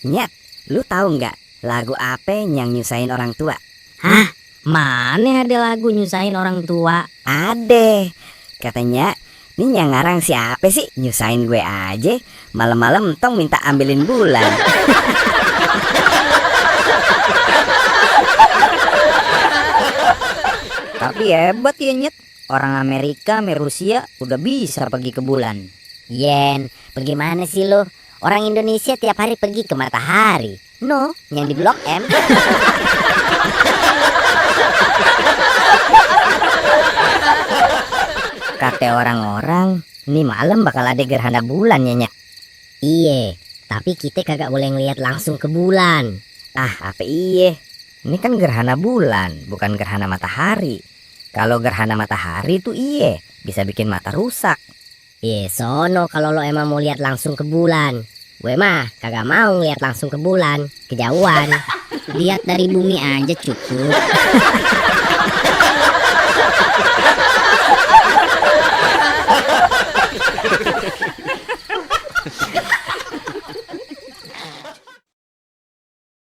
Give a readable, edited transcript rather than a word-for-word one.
Nyet, lu tahu nggak lagu apa yang nyusahin orang tua? Hah? Mana ada lagu nyusahin orang tua? Ade, katanya ini yang ngarang siapa sih? Nyusahin gue aja. Malam-malam entong minta ambilin bulan. Tapi hebat ya Nyet. Orang Amerika sama Rusia udah bisa pergi ke bulan. Yen, bagaimana sih lo? Orang Indonesia tiap hari pergi ke matahari. No, yang di Blok M. Kata orang-orang, ini malam bakal ada gerhana bulan ya, Nyak. Iye, tapi kita kagak boleh ngeliat langsung ke bulan. Ah, apa iye? Ini kan gerhana bulan, bukan gerhana matahari. Kalau gerhana matahari tuh iye, bisa bikin mata rusak. Sono kalau lo emang mau lihat langsung ke bulan. Gue mah kagak mau lihat langsung ke bulan, kejauhan. Lihat dari bumi aja cukup.